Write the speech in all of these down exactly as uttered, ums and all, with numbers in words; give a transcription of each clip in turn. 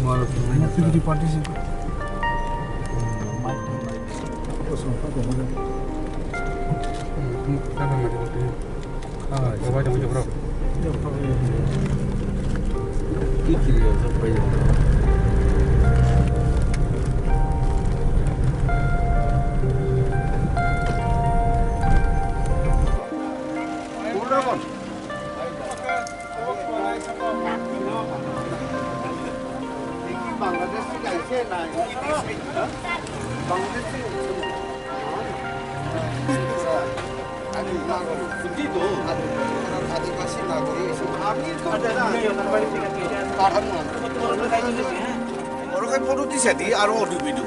Activity participate. Oro khe photo tisadi aro audio video.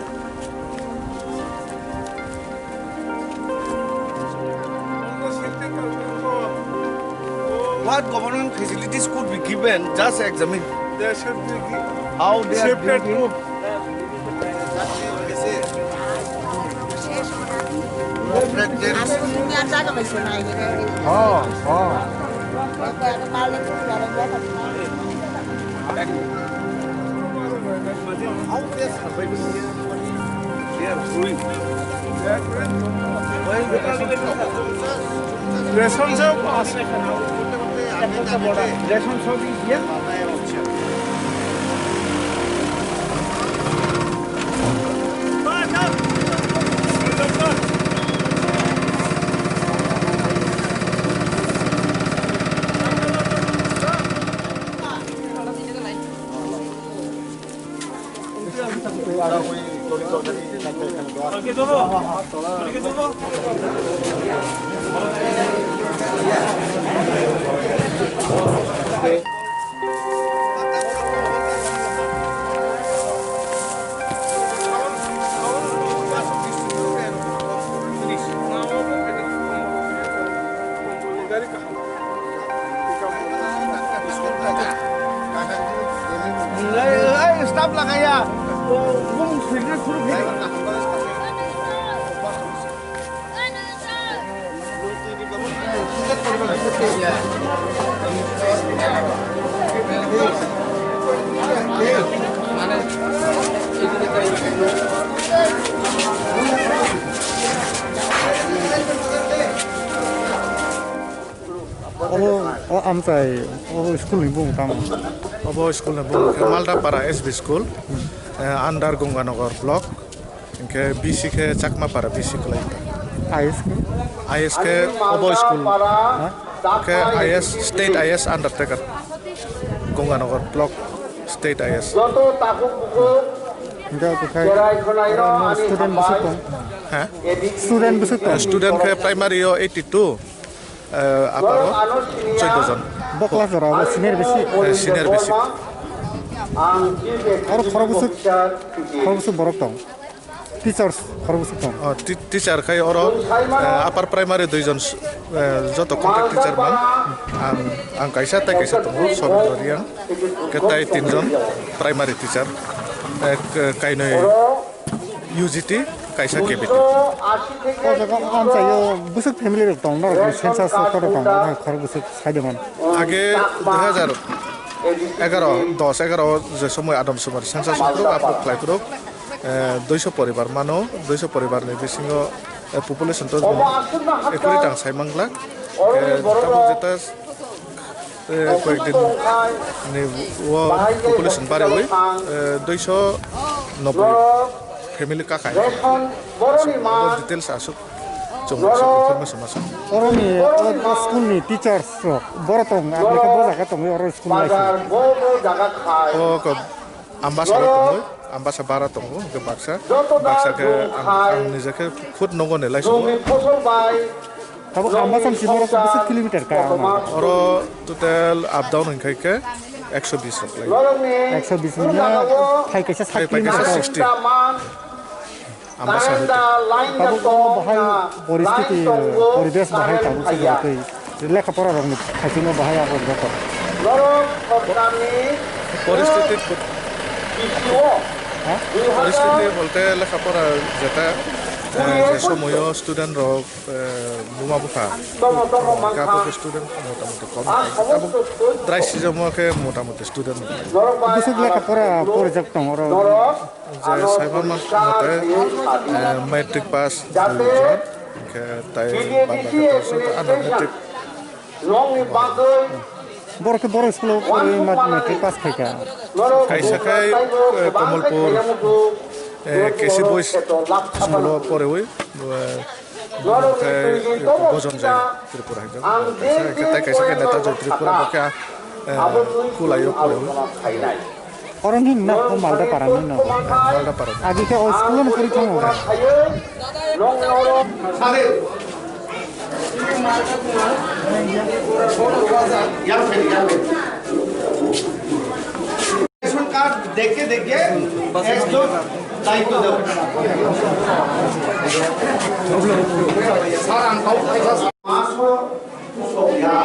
What government facilities could be given? Just examine. There should be gi- How they are shifted doing to it. Oh, oh. How they are surviving here? They are growing. Ration shop আছে। Ration shop is here. Staff lagaya. Bung sirna suru. Obo, o amchai, obo school ni bung tamo? Obo school ni bung khe Maldapara S B school, eh, under Gonganagar block, hinkhe B C khe Chakmapara B C kwlai. I S khe? I S khe obo school. Ha? Khe I S, state I S undertaker, Gonganagar block state I S. Hinkhe obo khai, aro no student bwswk tong? Ha? Student bwswk tong? Eh, student khe primary o eighty two. Eh, aparo chwddo jon. Bo class jora bo senior basic? Eh, senior basic. Aro khorokbwswk, khorokbwswk borok tong? Teachers khorokbwswk tong? Oh, ti-, teacher khai oro, eh, upper primary dui jon, eh, joto contact teacher man. Ang, ang kaisa tei kaisa tongo, Sobindra Reang. Khe tai tin jon primary teacher. Eh, k-, kainwi U G T, kaisa K B T. O jaga o amchaio bwswk family rok tong, norok ni census o kotor tong, o khorok bwswk sai de man. Age dui hajar egaro, dos egaro je somoi Adam Sumar census uphuru, approve khlai phuru, eh, duiso poribar mano, duiso poribar ni bisingo, eh, population to ekuri tang sai mangla. Eh, tabuk jeta Eh, koyekdin ni o population bariwi, eh, duiso noboi family kakhai. Details aswk chwng aswk information aswk. Oroni, o, o school ni teachers rok boro tong, ang lekha bo jaga tongwi oro school lai. O ko Ambasa tongo, Ambasa bara tongo, hwnkhe baksa, baksa khe ang, ang nijekhe khud nogo ni laisongo. Tabuk Ambasa ni simi oro bwswk kilometer ka? Oro total up down hwnkhe khe ekso bis rok lai. Ekso bis mane thai kaisa sixty. Ambasa hoite. Tabuk o bahai poristiti, poribesh bahai tabuk se twi lekha pora rokni khaisino bahai abo joto. Poristiti, ha? Poristiti bolte lekha pora jeta Eh, je somoyo student rok, eh, buma bupha, hwnkhe abo khe student motamoti kom, abo dry season o khe motamoti student. Bwswk lekha pora porijak tongo oro? Je saima mote, eh, matric pass dui jon, hwnkhe tai bangma khe torso, ta ano matric. Borok khe borok school o poriwi ma-, matric pass khaikha. Kaisa khe, eh, Kamalpur, eh, K C Boys school o poriwi, eh, khe Bojon Jaya Tripura hai jagao. Kaisa khe tai kaisa khe Netaji Tripura bo khe, eh, Kulai o poriwi. Oro ni na ko Malda para ni no. Malda para. Agi khe o school no pori thango. Ration card দেখে দেখে একজন দায়িত্ব দেব। Sir, ang kau khaisa. Maso usok ya.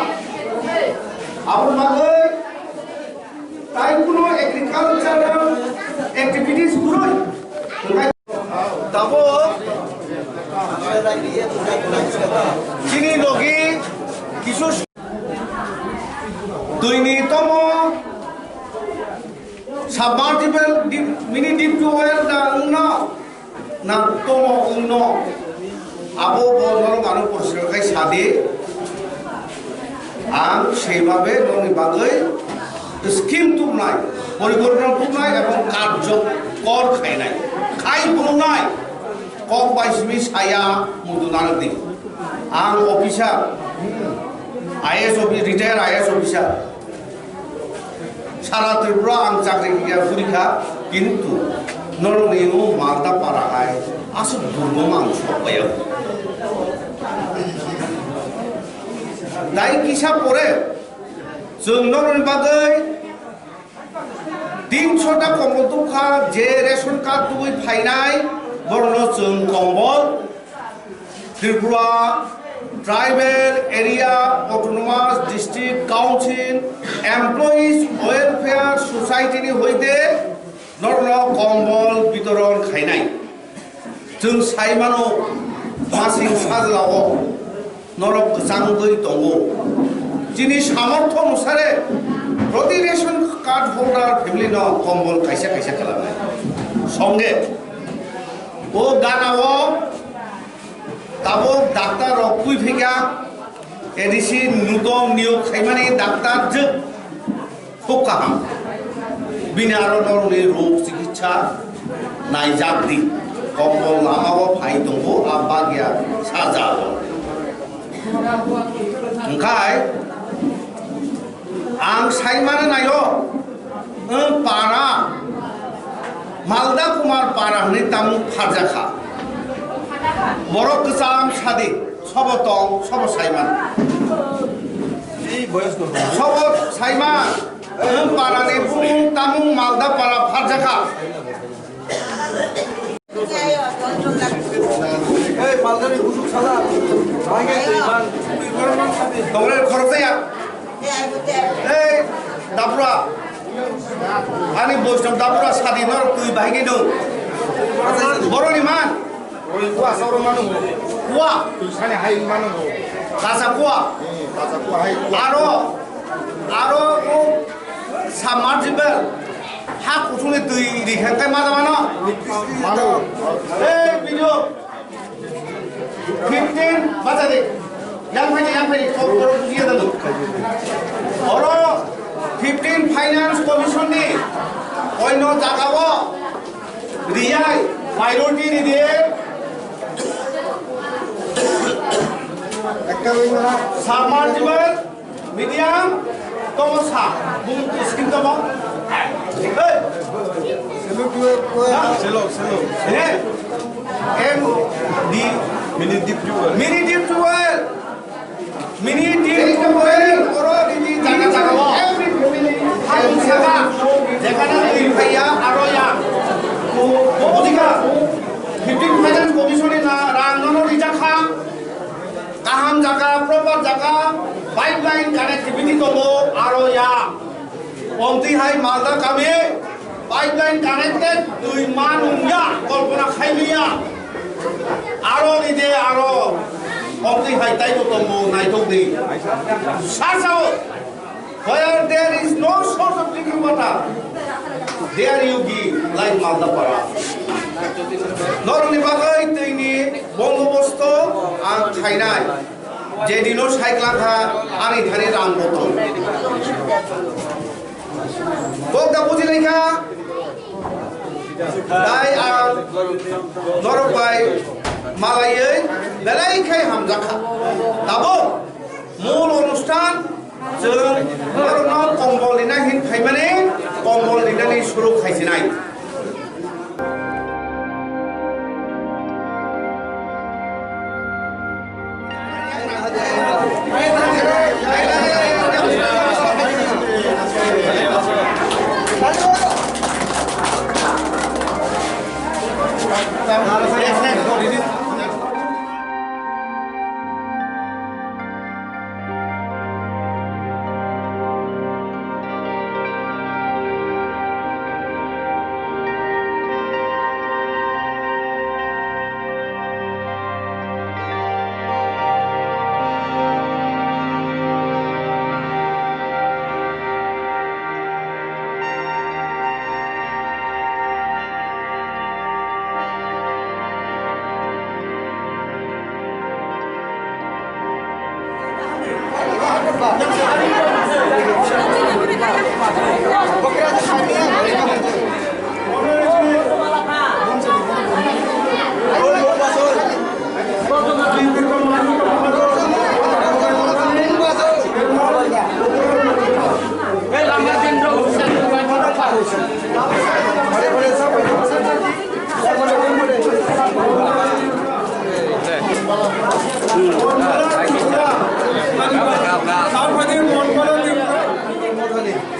Abo bagwi tai kuno agricultural activities kwrwi. Tabo chini logi kisu twi ni tomo submersible deep, mini deep tubewell da wngno. Na tomo wngno abo bo norok ano poriskar khai sadi. Ang seibabe nokni bagwi scheme tubnai, porikorpona tubnai ebong karjokor khainai, khai phunuknai kok bai simi saya mudu nanakdi. Ang officer, I A S officer, retired I A S officer. Sara Tripura ang chakri kya purikha, kintu norokni o Malda para hai aswk durgom ang sokpaiya. Dai kisa pore chwng norokni bagwi tinso ta kombol tubkha, je ration card tubui phainai borokno chwng kombol Tripura Tribal Area Autonomous District Council Employees Welfare Society ni hoite norokno kombol bitoron khainai. Chwng sai mano, masing sajlao norok kwchangwi tongo. Chini samortho onusare proti ration card holder family no kombol kaisa kaisa khalanai. Songe o gana o Tabuk daktar rok twi phikya, A D C nutom niyok khaimani daktar jwk khub kaham. Bini aro norokni rog chikitsa naijak di. Kokbo lama o phai tongo, a bagya sajago. Hwnkhe ang saimano naio, wng para, Malda Kumar para hwnwi tamung pharjakha. Borok kwcham sadi, sobo tong, sobo saiman. Sobo saiman, wng parani bumung tamung Malda para pharjakha. Ei, Maldani busuk sala. Bai khe twi man. Tongre khorok ya. Ei, dapra. Ani boisno dapra sadi nor twi bai khe no. Boroni man. Oi, kuwa sauro manu. Kuwa. Twi sani hai manu. Kasa kuwa. Eh, kasa kuwa hai. Aro, aro o submersible. Ha kuthungni twi rikha khe ma mano. Mano. Ei, video. Fifteen, bacha de. Yang phai, yang phai, kok borok bujiya dalo. Oro fifteen Finance Commission ni oino jaga o riyai, priority ri de. Ekta oi na. Submersible. Medium, tomo sa, bung skin tomo. Hey. Selo, selo. He? M D. Mini deep tubewell. Mini deep tubewell. Mini deep tubewell. Oro di jaga jaga mo. Every family. Hamung saga. Jekana di phaiya, aro ya. Bo, bo, bo, jika. Fifteen Finance Commission ni na, rang nono rijak ha. Kaham jaga, proper jaga, pipeline connectivity tongo, aro ya. Omtwi hai Malda kami pipeline connected twi manung ya, kolpona khaimaya. Aro ni de aro omtwi hai taibo tongo naithok di. Sasao, where there is no source of drinking water, there you give, like Maldapara. Norokni bagwi twini bondobosto ang khainai. Jedino saiklangkha ani thani rang botol. Kok da buji laikha. Tai ang norok bai malaiwi belai khai hamjakha. Tabuk mul onusthan chwng norokno kombol rina hin phaimani kombol rinani suru khaisinai.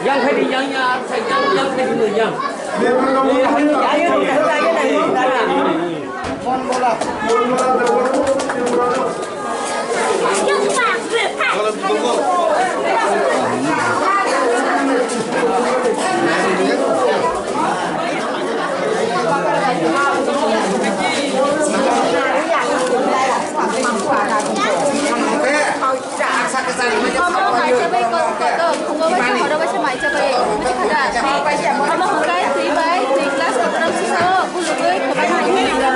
Yang khai di yang ya, sai yang, yang khai di yang. Omo hai chabai ko-, ko-, ko-, phungo bai se horo bai se mai chabai, buji kha da? Omo hwnkhe twi bai, twi glass kotorma sisa o, bulugwi, kwbangma hinwi ringo.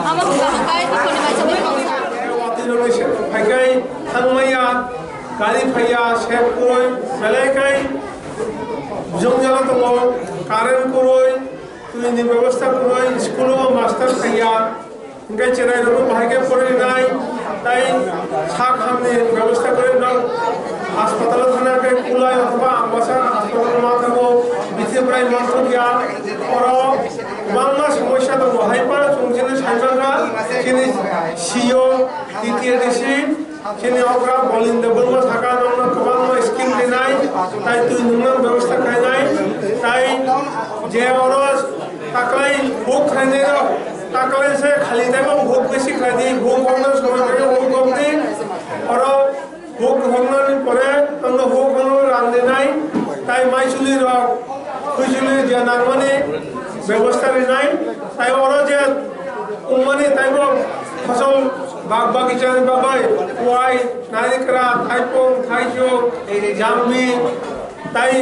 Omo hwnkhe hwnkhe twi khorni mai chabai kongsa. Phaikai thangmaya, gari phaiya, sep kwrwi, belai khai jwngjalo tongo, current kwrwi, twini bebosta kwrwi, school o master phaiya. Hingke cherai rok bahai khe porinai, tai sak hamni bebosta kore nok hospital o thana khe kulai othoba Ambasa hospital ma thango, bithi bwrai ma thangya, oro kwbangma somosya tongo. Hai phano chwng chini sai mankha, chini C E O, T T A D C, chini okra Bolin Debbarma saka nokno kwbangma scheme rinai, tai twi nungna bebosta khlainai, tai je oro taklai huk khlainai rok, taklai se khali taibo huk besi khlai di, huk hokno somoi khe huk hok di, oro huk hoknani pore tongno huk hokno rang rinai, tai maisuli rok, khuisuli je nangmani bebosta rinai, tai oro je wngmani taibo phosol bag bagicharni bagwi, kuai, narikra, thaipung, thaichuk, jambi, tai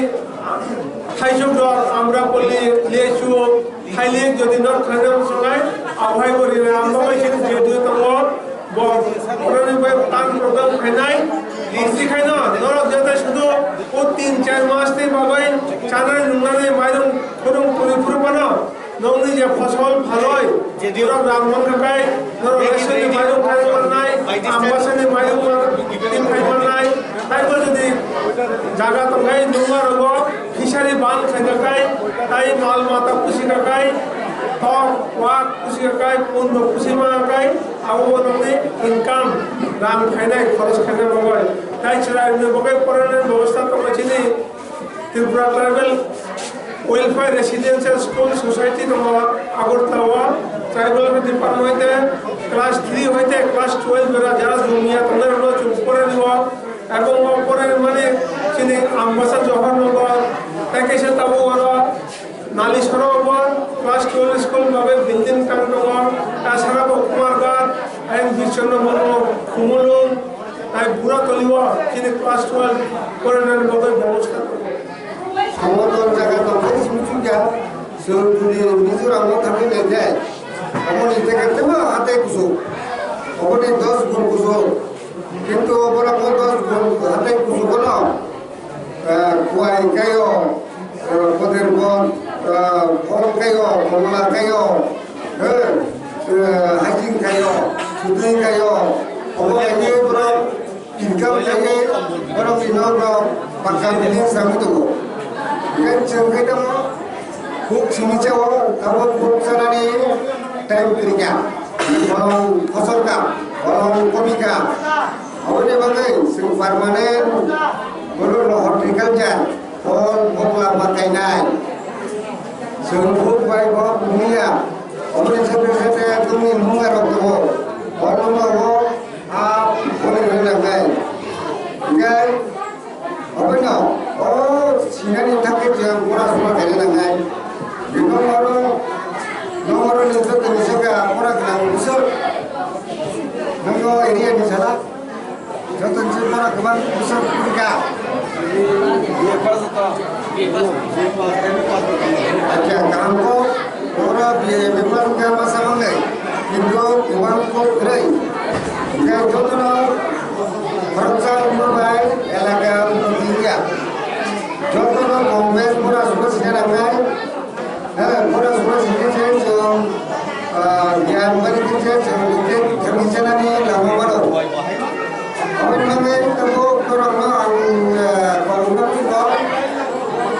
thaisuk rok, amrapali, lechu, thailik, jodi nok khlaina muchungnai, abohai bo rinai, ang bagwi chini jedu tongo, bo, boroni bai tan program khainai, isi khaino, norok jata sudu, o tin char mas ni bagwi, chanai nungnani, mairung, khurung, puri, phuru phano, Nokni je phosol phaloi, norok rang mankha kai, norok lesoni mairung khai mannai, ambasani mairung man-, twi khai mannai, taibo jodi jaga tongkhai, nungma rogo fishery ban khaikha kai, tai mal mata pusi kha kai, thok, wak pusi kha kai, pun rok pusi ma kai, abo bo nokni income, rang khainai, khoros khainai bagwi. Tai chwrairokni bagwi porainani bebosta tongma chini Tripura Tribal Welfare Residential School Society tongo Agartala o, Tribal Department hoite class three hoite class twelve jora jara jumia tongnai rokno chwng porainai o, ebong o porainani chini Ambasa Johor Nagar, tei kaisa tabuk oro Nalisora o bo class twelve school bagwi building tang tongo, tasara bo Kumarghat, Ayang Birchandra Murmu, Khumulwng, ai Burataliwa, chini class twelve porinani bagwi bebosta tongo. Samodor jaga tongthai simi chukya, chwng jodi Mizoram o thangwi naikhe, omoni jaga tebo hatai kuchuk, omoni dos gun kuchuk, kintu oborok o dos gun hatai kuchuk bono, ah, kuai kaio, ah, koder bon, ah, phol kaio, komla kaio, eh, eh, hajing kaio, sudui kaio, obo kainwi borok income kainwi borok ni nok rok pakka building swnamwi tongo. Hingkhe chwng khe tamo huk simi chao, tabuk huk chanani time kwrwikha, bolong phosol kha, bolong kobi kha. Aboni bagwi chwng permanent bono no horticulture, phol, bokla ma kainai. Chwng huk bai bo wngya. Aboni sakhe sakhe chwngni munga rok tongo. Bono no o a boni rwna nangnai. Hingkhe obono o sinani thangkhe chwng pora suma khaina nangnai. Bini oro, nongoro ni joto ni sakha pora khnang bwswk. Nongo area ni sala. Joto ni pora kwbang bwswk kwrwikha. Acha, kaham kok, oro B A bepar wngkha masa mangnai, kintu kwbang kok kwrwi. Hingkhe jotono khoroksa wngma bai elaka unnoti wngya. Jotono Congress pora sugo sina nangnai. Hei, pora sura sini je chwng, ah, giyan bari khe je chwng khe thangwi chanani lama mano. Aboni bagwi tabuk norokno ang, ah, kok rwna muchungo,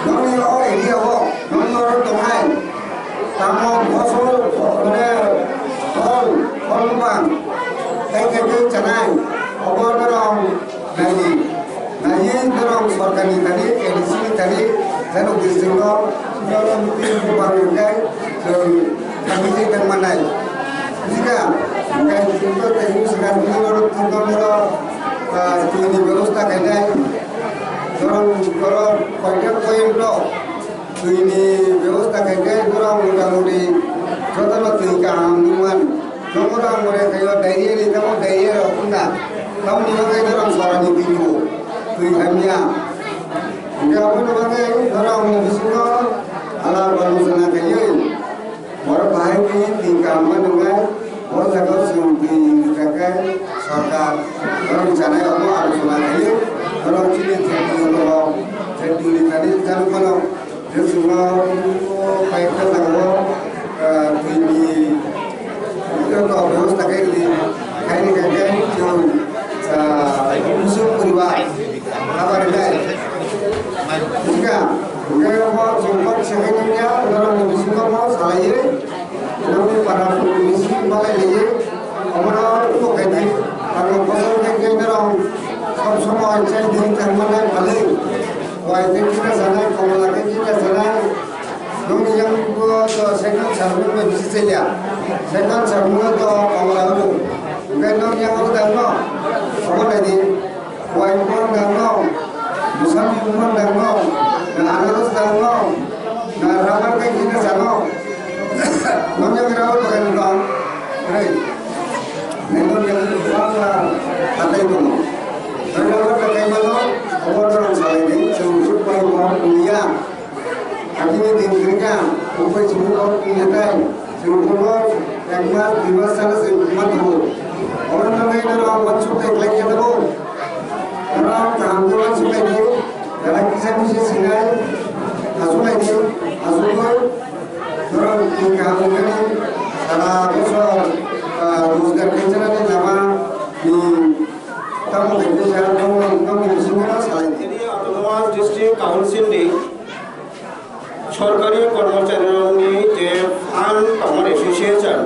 nokni o area o, nokni oro tongnai tamo fosol, mane, phol, phol bupang, tei khe tei chanai, obo norok naidi. Naiwi norok sorkarni thani, A D C ni thani, jano district o, norok twi bupang hwnkhe, chwng thangwi tei tongmannai. Bujikha, hwnkhe chwngno tei swkang twi norok twi tongmano, ah, twini bebosta khainai. Norok, norok koita point o twini bebosta khaikhe norok motamoti jotono twi kaham nungmani. Nokora more khayo diarrhea ni tamo diarrhea rok wngkha. Tamoni bagwi norok sorani twi o twi hamya. Hingkhe aboni bagwi norok ni bisingo alap alochona khaiwi borok bahai khe twi kaham ma nwngnai. O jaga o chwng twi rwkha khe sorkar norok chanai obo alochona khaiwi norok chini jati ni borok jati ni thani chani phano. Jisungno paikha jagao, ah, twini, ito bebosta khe di, khaini khe khe chwng, ah, musuk poribar, habar khe. Bujikha, hwnkhe omo chwng kok se khe nungya, norokni bisingo omo salaiwi, nokni para misin malai laiwi, omono tubuk khe di, ang bosor khe khe norok sob somoi chai di thangmani phalwi. Wai khe kisa sanai, komola khe kisa sanai. Nokni yang bo to second sermon bai bisi chaya. Second sermon to komola hwno. Hwnkhe nokni yang bo dangno. Omo naidi. Wai bo dangno. Musami bo dangno. Na anaros dangno. Na rubber khe kisa sano. Nokni yang rubber bagan dong. Hei. Nokni yang bangla hatai dong. Rubber bagai mano. Obo dong salai di. Sung suk pai mo kuliah. Agini din kwrwikha, buphai chwngno kok twi hatai, chwng bono ek mas, dui mas chana se ma tongo. Oro nangwi norok uansuk tei khlai khe tongo. Norok kaham khe uansuk lai di, belai kisa kisa sinai, asuk lai di, asugwi norok twi kaham wngkhe sara bosor, ah, rojgar khe chanani lama ni tamo khe kisa nokni bisingo salai di. Autonomous District Council ni Sorkari kormocharirokni je fund tongmani association,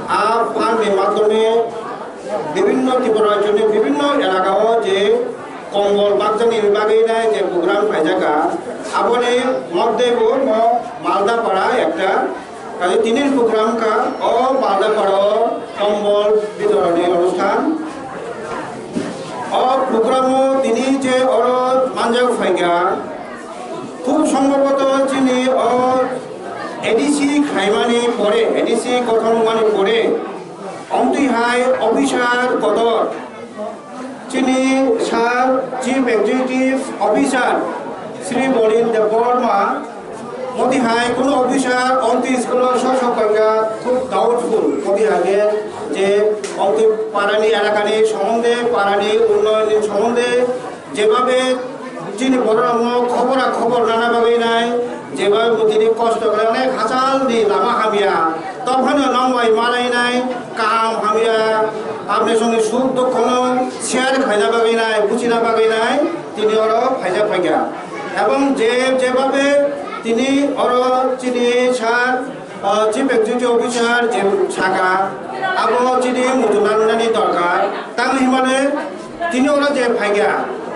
a fund ni madhyome bibhinno Tripura rajyoni bibhinno elakao je kombol bakjaknani bagwi nai je program khlaijakha, aboni moddhebo mo Malda para ekta kaisa tini program kha, o Malda para o kombol bitoroni onusthan. O program o tini je oro manjak phaikha, Khub sombhoboto chini o A D C khaimani pore, A D C kothom wngmani pore, omtwi Hai officer kotor, chini sir Chief Executive Officer Shri Bolin Debbarma, modi hai kono officer onti school o sok sok paikha, khub doubtful, modi hai je, je onti parani elakani somonde, parani unnoyonni somonde, jebabe chini borok rokno khobora khobor nana bagwi nai, jebabe bwtwini kosto khlai onek hachal ni lama hamya, tophano nong bai malai nai, kaham hamya, apni songni suk dukhono share khaina bagwi nai, buchina bagwi nai, tini oro phaijak phaikha. Ebong je jebabe tini oro chini sir, ah, Chief Executive Officer je saka, abo chini muchungna rwnani dorkar. Tang hinmale tini oro je phaikha,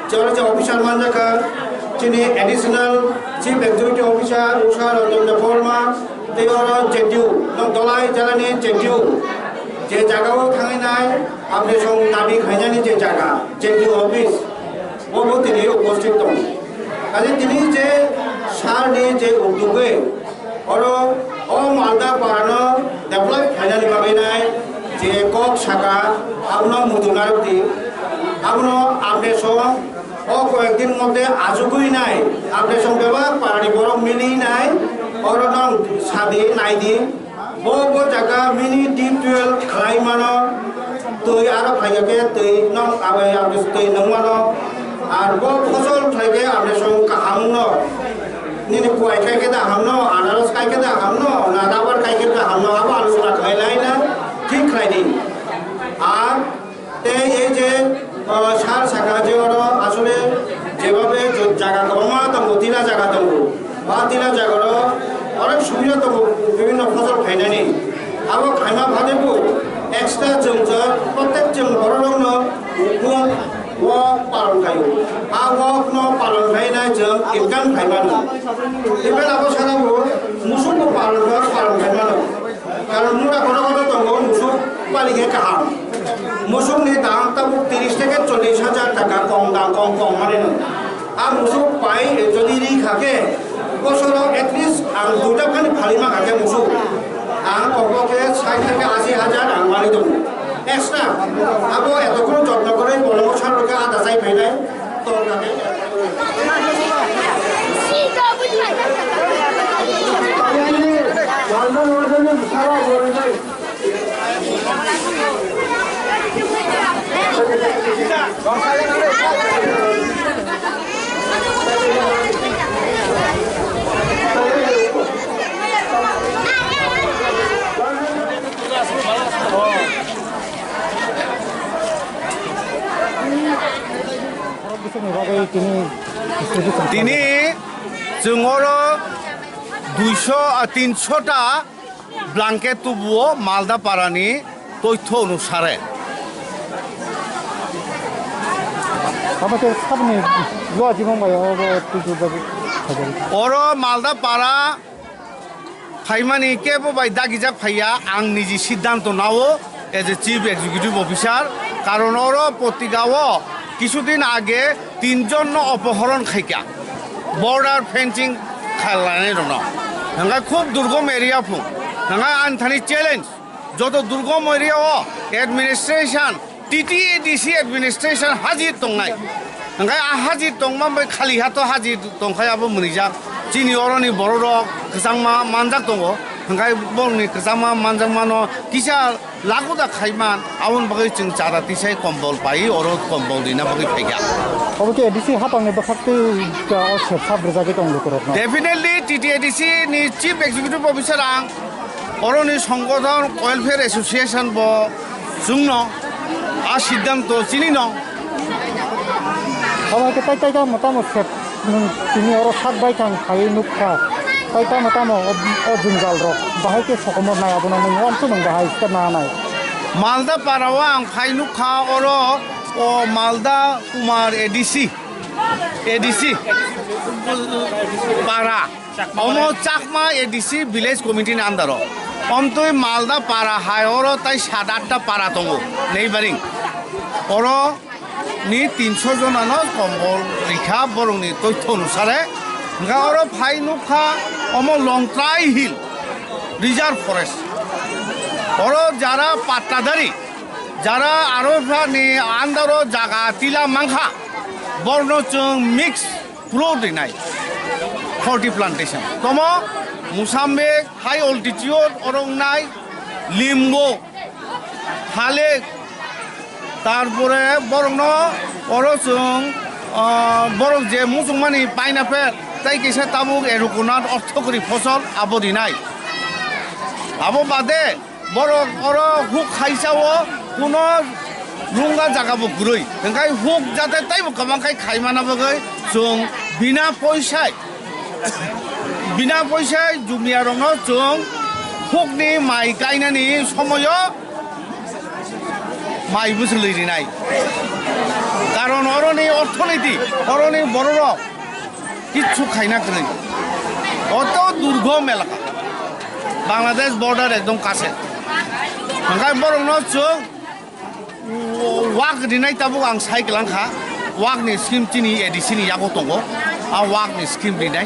je oro je officer manjakha, chini Additional Chief Executive Officer Usha Ranjan Debbarma, tei oro J D U, no Dhalai jalani J D U, je jagao thangwi nai, apni song dabi khainani je jaga, J D U office, bo bo tini uposthit tongo. Kaje tini je sir ni je uddogwi, oro o Malda parano develop khainani bagwi nai je kok saka, abono muchung narwkdi, abono apni song o koyek din moddhe achugwi nai, apni song bebak parani borok mili nai, oro nang sadi naidi, bo bo jaga mini deep well khlai mano, twi aro phaikhe twi nang abai apni twi nang mano, ar bo phosol phaikhe apni song kaham no, nini kuai khai khe da hamno, anaros khai khe da hamno, na rubber khai khe da hamno, abo aluchona khlai lai na thik khlai di. Ar tei ei je, o, sir saka je oro asole jebabe jo-, jaga kwbangma tongo, tila jaga tongo. Ba tila jaga oro onek subida tongo, bibhinno phosol khainani. Abo khaima bade bo extra chwng chwng, prottek chwng borok rokno wok, wok palon khaio. A wok no palon khaina chwng income khaimano. Even abo saka bo musuk bo palon kha, palon khaimano. Karon mura kono kono tongo musuk pali khe kaham. Musuk ni dam tabuk tiris theke chollish hajar taka kong dam kong kong mani no. A musuk pai jodi ri kha khe bosoro at least ang duita phani phali ma kha khe musuk. Ang kok khe sait theke ashi hajar ang mani tongo. Extra. Abo eto kheno jotno kwrwi bolongo sar rokhe ada chai phainai. Tini chwng oro duiso, ah, tinsho ta blanket tubuo Malda parani toitho onusare. Abo khe sabni luwa jibong bai oro tubu jabu. Oro Malda para phaimani kebo bai dagijak phaiya, ang niji siddhanto nao as a chief executive officer, karon oro potigao kisudin age tinjon no opohoron khaikha, border fencing khalanai rokno, hwnkhai khub durgom area phung, hwnkhai ani thani challenge, joto durgom area o administration T T A D C administration hajir tongnai. Hwnkhai a hajir tongma bai khali ha to hajir tongkhai abo mwnijak. Chini oroni bororok kwchangma manjak tongo. Hwnkhai borokni kwchangma manjakmano kisa laguda khaiman, aboni bagwi chwng chara tisai kombol pai, oro kombol rina bagwi phaikha. Obo khe A D C hapangni bwkhaktwi o sep sap rwjagwi tong lukurokno. Definitely T T A D C ni Chief Executive Officer ang, oroni Songothon Welfare Association bo chwngno a siddhanto chinino. Omo khe tai tai tamo tamo sep nwng tini oro sak bai thang phaiwi nukha. Tai tamo tamo o, o jwngjal rok bahai khe sokomor nai abono nwng uansukmung bahai khe nanai. Malda para o ang phai nukha oro o Malda Kumar A D C, A D C para. Omo Chakma A D C village committee ni under o. Omtwi Malda para hai oro tai sat atta para tongo neighboring. Oro ni tinsho jona no kombol rikha borok ni toitho onusare. Hingkha oro phai nukha omo Longtrai Hill Reserve Forest. Oro jara pattadari Jara R O F R ni under o jaga tila mankha, borno chwng mix fruit rinai, forty plantation. Tomo Mozambique, high altitude oro wngnai, limbo, thalik, tarpore borokno oro chwng, ah, borok je muchungmani pineapple, tei kisa tabuk erukunat orthokori fosol abo rinai. Abo bade borok oro huk khaisa o kuno lungga jaga bo kwrwi. Hwnkhe huk jate teibo kwbang khai khaimana bagwi chwng bina poisai, bina poisai jumia rokno chwng hukni mai kainani somoyo mai bwswlwi rinai. Karon oroni orthoniti, oroni bororok kichu khaina kwrwi. Oto durgom elaka. Bangladesh border ekdom kase. Hwnkhe borokno chwng wak rinai tabuk ang sai kwlangkha. Wakni scheme chini A D C ni yago tongo. A wakni scheme rinai.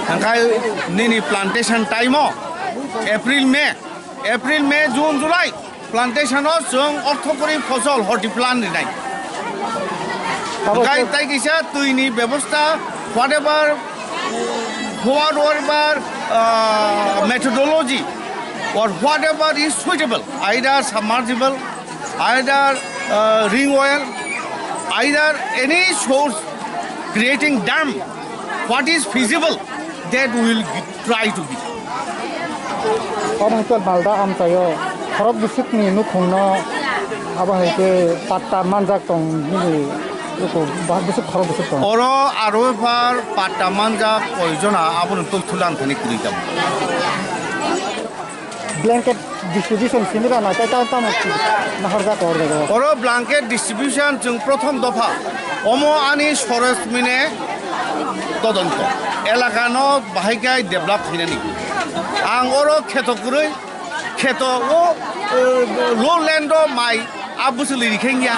Hwnkhe nini plantation time o April, May, April, May, June, July plantation o chwng orthokori fosol horti plan rinai. Abo Hwnkhe khe- tai kisa twini bebosta, whatever, whatever, uh, methodology or whatever is suitable, either submergible, either, uh, ring well, either any source creating dam, what is feasible, that we will gi-, try to give. Omo hwnkhe Malda amchaio khorok bwswkni nukhungno abo hai khe patta manjak tong nini luku ba-, bwswk khorok bwswk tong. Oro R O F R patta manjak koijona aboni twi thulan thani kwrwi tabuk. Blanket distribution simi rana tei tamo tamo nahorjak o jaga. Oro blanket distribution chwng prothom dopha. Omo ani Soros mine todonto. Elaka no bahai khai develop khainani. Ang oro kheto kwrwi, kheto o, o, lowland o mai a bwswlwi rikhe wngya.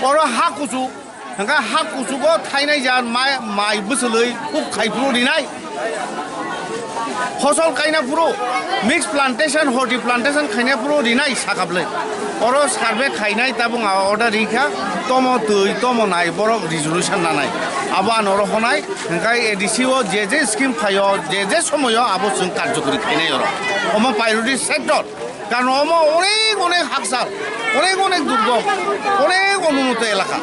Oro ha kuchuk, hwnkhe ha kuchugo thainai jan mai, mai bwswlwi huk khai phuru rinai. Fosol kaina phuru, mix plantation, horti plantation khaina phuru rinai sakha bwlwi. Oro survey khainai tabuk ang order rikha, tomo twi, tomo nai, borok resolution nanai. Abo ano oro honai, hwnkhe A D C o je je scheme phaio, je je somoyo abo chwng karjokori khainai oro. Omo priority sector. Karon omo onek onek haksal, onek onek durgom, onek onunoto elaka.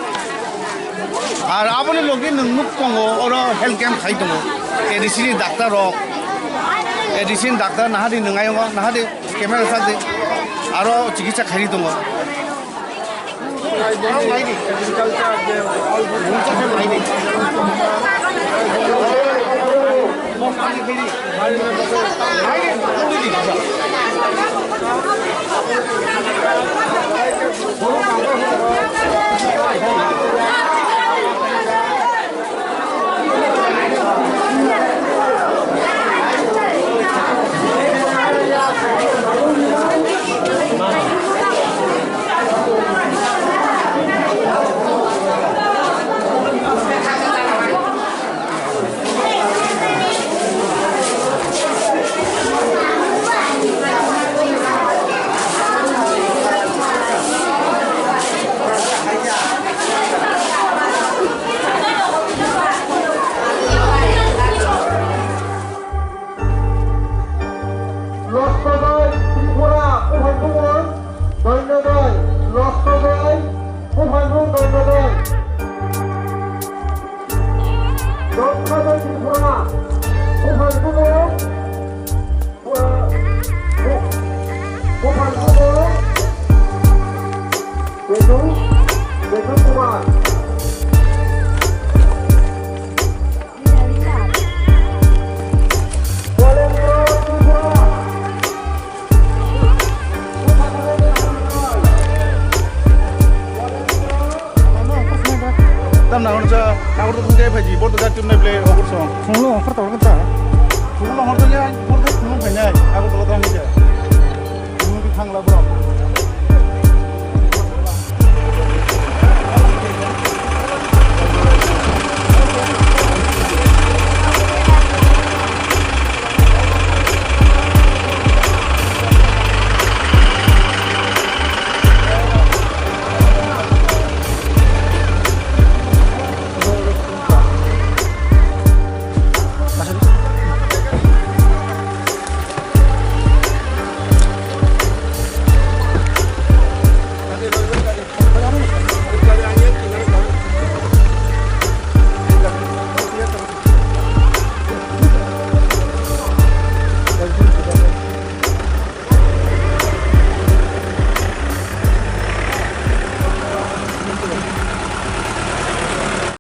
Ar aboni logi nwng nuk tongo, oro health camp khai tongo. A D C ni doctor rok, A D C ni doctor nahadi nwng ayongo, nahadi camera sakdi. Aro chikitsa khairi tongo.